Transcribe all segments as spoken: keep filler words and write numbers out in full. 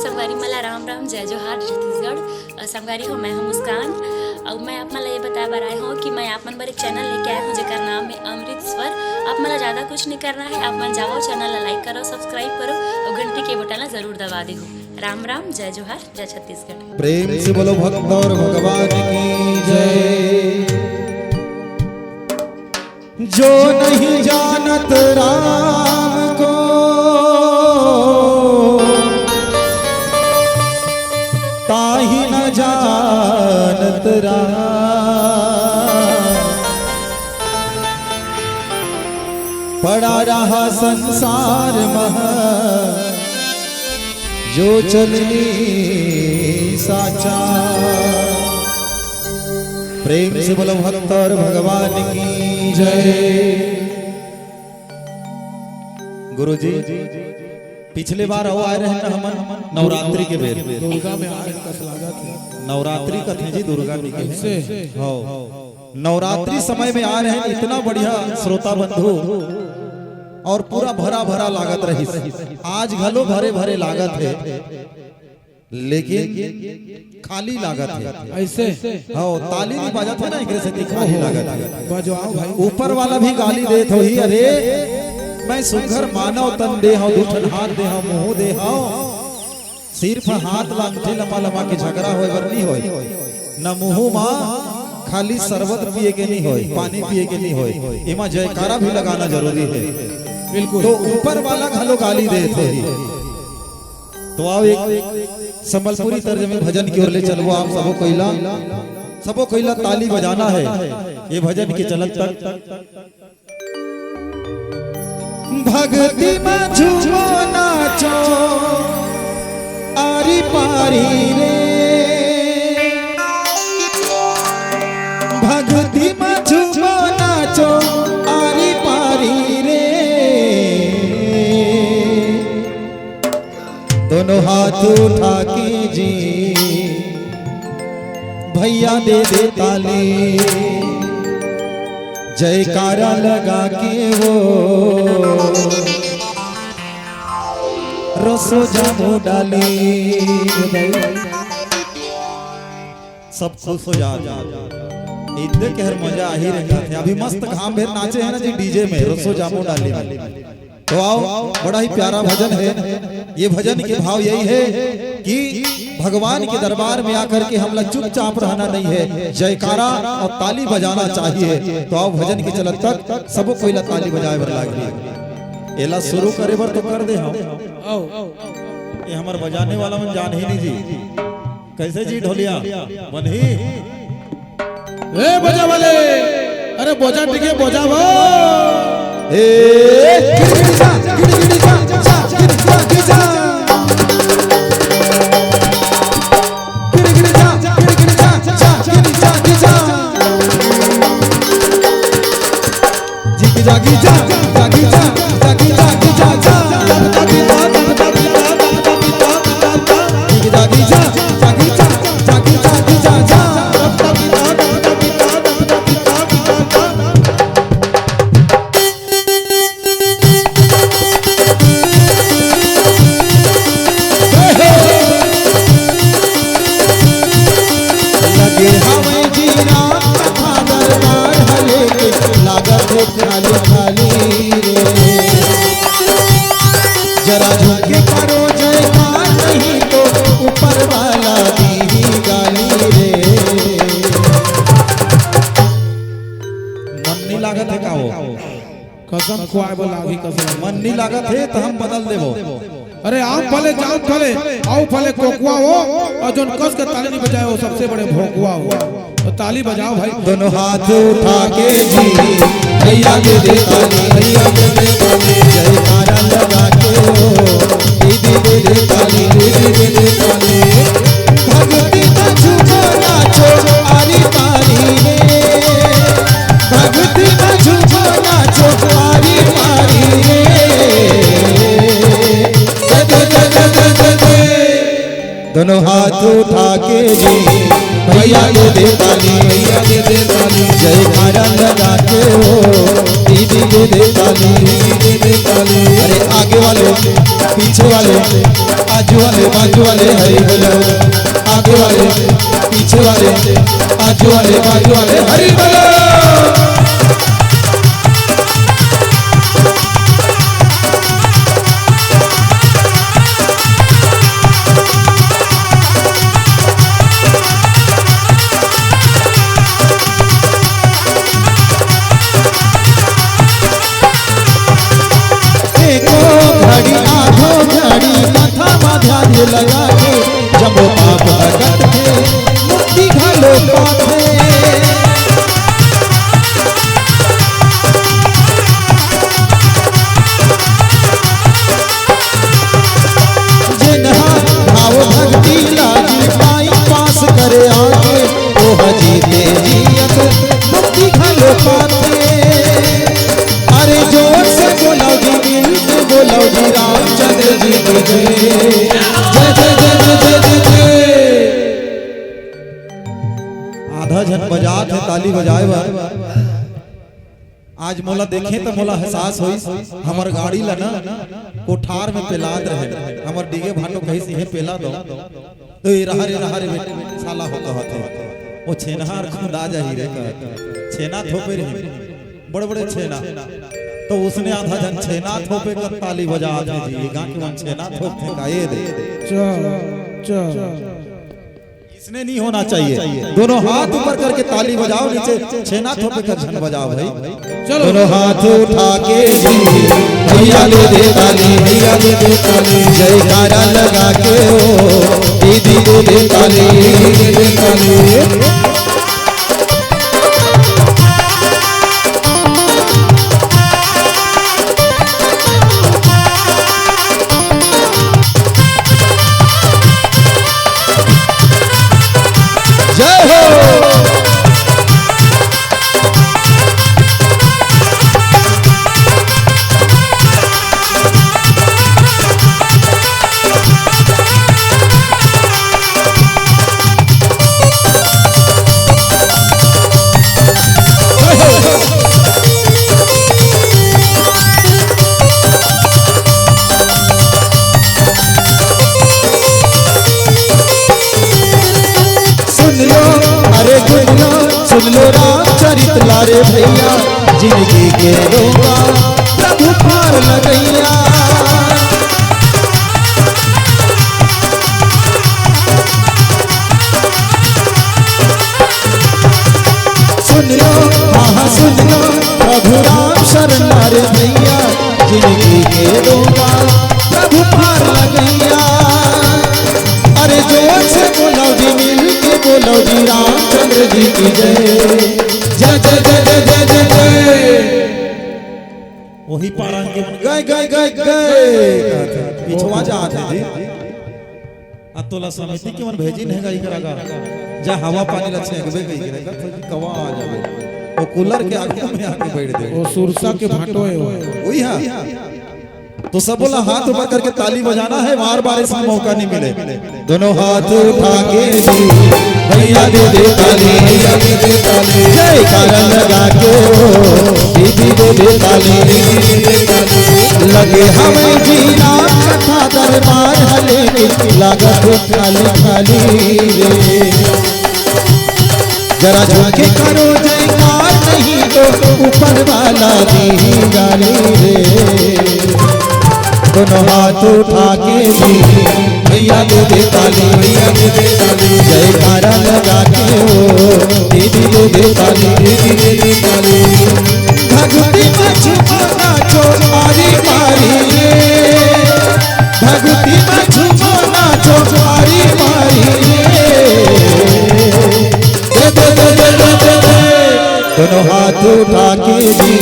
संगवारी मला राम राम, जय जोहार छत्तीसगढ़। अ, संगवारी हो, मैं हूं मुस्कान। अउ मैं आप मन ला ये बताए बर आए हूं कि मैं आप मन बर एक चैनल लेके आए हूं, जेकर नाम है अमृत स्वर। आप मन ला ज्यादा कुछ नहीं करना है, आप मन जाओ, चैनल ला लाइक करो, सब्सक्राइब करो अउ घंटी के बटन ला जरूर दबा देहू। राम राम, जय जोहार, जय छत्तीसगढ़। प्रेम से बोलो भक्त और भगवान की जय। जो नहीं जानत राम को, ताही न जानत राम। पड़ा रहा संसार मह, जो चलनी साचा। प्रेम से बोलो भक्त और भगवान की जय। गुरुजी, पिछले बार अउ आए रहे ना हमन नवरात्रि के बेर। दुर्गा में आए कस लागत है। नवरात्रि कथे जी, दुर्गा नहीं कहे। कैसे? हो। नवरात्रि समय में आए रहे, इतना बढ़िया श्रोता बंधु और पूरा भरा भरा लागत रहिस। आज घलो भरे भरे लागत है, लेकिन खाली लागत है। ऐसे? हाँ, ताली नहीं बाजत है ना, एकरे से खाली लागत है। बजवाओ भाई। ऊपर वाला भी गाली देत होही, "अरे, मैं सुघर मानव तन दे हव, दू ठन हाथ दे हव, मुंह दे हव, सिर्फ हाथ ला अंगठी लमा लमा के झगड़ा होय बर नहीं होय, न मुंह मा खाली शरबत पिए के नहीं होय, पानी पिए के नहीं होय, एमा जयकारा भी लगाना जरूरी है।" बिल्कुल। तो ऊपर वाला घलो गाली देत होही। तो आओ, एक संबलपुरी तर्ज में भजन की ओर ले चलबो आप सबो कोइला, सबो कोइला ताली बजाना है ये भजन के चलत तक। भक्ति में झूमो नाचो आरी पारी रे, भक्ति में झूमो नाचो आरी पारी रे। दोनों हाथ उठा के जी भैया दे दे ताली, जयकारा लगा के वो रसो जामो डाली। सब खुश हो जात। इतने के हर मजा आ ही रहा है। अभी मस्त घाम भेर नाचे है ना जी डीजे में, रसो जामो डाली में। तो आओ, बड़ा ही प्यारा भजन है। ये भजन के भाव यही है कि भगवान के दरबार में आकर के हमला चुपचाप रहना नहीं है, जयकारा और ताली बजाना चाहिए। तो आओ, भजन के चलत तक सबो कोइला ताली बजाए बर लागी। एला शुरू करे बर तो कर दे हम। आओ। ये हमर बजाने वाला मन जान ही नहीं जी। कैसे जी ढोलिया? बनही? ए बजा वाले, अरे बजा टिके बजा वो। ए, गिड़गिड़ी जा, गिड़गिड़ी जा, जा, गिड़गिड़ी जा, गिड़गिड़ी जा। गिड़गिड़ी जा, गिड़गिड़ी जा, जा, गिड़गिड़ी जा, गिड़गिड़ी जा। जिग जागी जा, जागी जा, जागी जागी जा, जा। जिग जागी जा, जागी जा, जागी जागी जा, जा। लगे हवै जी राम कथा दरबार हले के, लागत है खाली खाली रे। जरा झुक के करो जयकार, नहीं तो ऊपर वाला दी गाली रे। मन नहीं लागत है का वो? कसम खुआए वाला अभी कसम। मन नहीं लागत है तो हम बदल देबो। अरे आम फले, जाम फले, आऊ फले कोकुआ हो, और जोन कस के ताली नहीं बजाए, वो सबसे बड़े भोकुआ हो। तो ताली बजाओ भाई। दोनों हाथ उठा के जी, भैया के दे ताली, भैया के दे ताली, जयकारा लगा के हो, दीदी के दे ताली, दीदी के दे ताली। भक्ति का झूमो नाचो, आरी पारी रे। भक्ति का झूमो नाचो, आरी पारी रे। जय जय जय जय जय जय। दोनों हाथ उठा के जी, भैया के दे ताली, भैया के दे ताली, जयकारा लगा के हो, दीदी के दे ताली, दीदी के दे ताली। अरे आगे वाले, पीछे वाले, आजू वाले, बाजू वाले हरि बोलो, आगे वाले, पीछे वाले, आजू वाले, बाजू वाले हरि बोलो। एको घड़ी आधो घड़ी माथा मा ध्यान लगा के, जम्मो पाप ह कटथे, मुक्ति घलो पाथे। जेनहा भाव भक्ति लागी, टाइम पास करे आके, ओह जीते जियत मुक्ति घलो पाथे। अरे जोर से बोलो जी, मिल के बोलो जी, रामचंद्र जी की जय। जय, जय, जय, जय, जय, जय, जय। आधा झन बजात हे ताली बजाए बर। आज मोला देखे त मोला एहसास होइस, हमर गाड़ी ला ना कोठार में पेलात रहे, हमर डीगे भाटो कहिस, "इहें पेला दो।" तो ये रहा रे, रहा रे बेटा, साला हो कहत हे। वो छेनहा हर खुंदा जाही रे कहत। छेना थोपे रहे, बड़े-बड़े छेना। तो उसने आधा झन छेना थोपे कर ताली बजात हे जी, ये गा के मन छेना थोपथे का ये दे। चल, चल। इसने नहीं होना चाहिए। दोनों हाथ ऊपर करके ताली बजाओ, नीचे छेना थोपे कर झन बजाओ भाई। चलो। दोनों हाथ उठा के जी, भैया दे दे ताली, भैया दे दे ताली, जयकारा लगा के ओ, दीदी दे दे ताली, दीदी दे दे ताली। जय हो। सुन लो, अरे गुन लो, सुन लो रामचरित ला रे भैया, जिंदगी के डोंगा प्रभु पार लगैया। सुन लो, हाँ, हाँ, सुन लो, प्रभु राम शरण ला रे भैया, जिंदगी के डोंगा प्रभु पार लगैया। अरे जोर से बोलो जी, मिल के बोलो जी, रामचंद्र जी की जय। जय, जय, जय। वही पारा के मन गए, गए, गए, गए, कहत हे, पिछवा जात हे जी। आ तोला समिति के मन भेजिन हे गा इकरा गा। जा हवा पानी ला छेंकबे कहि के, कवा आ जाबे। वो कूलर के आगू में आके बैठ दे। वो सुरसा के भाटो हे वो। वही हाँ। तो सबो ला हाथ ऊपर करके ताली बजाना है, बार बार इसमें मौका नहीं मिले। दोनों हाथ उठा के जी, भैया दे दे ताली, भैया दे दे ताली, जयकारा लगा के ओ, दीदी दे दे ताली, दीदी दे दे ताली। लगे हमें जी राम कथा दरबार हले, लागत खाली खाली रे। जरा झुक के करो जयकार, नहीं तो ऊपर वाला दी गाली रे। दोनों हाथ उठा के जी, भैया दे दे ताली, भैया दे दे ताली, जयकारा लगा के ओ, दीदी दे दे ताली, दीदी दे दे ताली। भगती में झूमो नाचो मारी मारी रे, भगती में झूमो नाचो मारी मारी रे। दे दे दे दे दे दे दे। दोनों हाथ उठा के जी,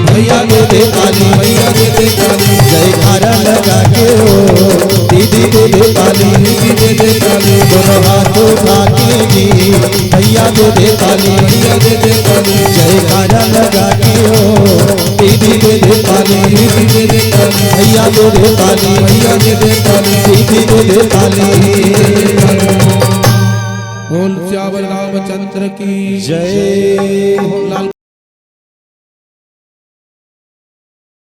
भैया दे दे ताली, भैया दे दे ताली, जयकारा लगा के ओ, दीदी दे दे ताली, दीदी दे दे ताली। दोनों हाथ उठा के जी, भैया दे दे ताली, भैया दे दे ताली, जयकारा लगा के ओ, दीदी दे दे ताली, दीदी दे दे ताली, भैया दे दे ताली, भैया दे दे ताली, दीदी दे दे ताली। बोल सियावर रामचंद्र की जय। लाल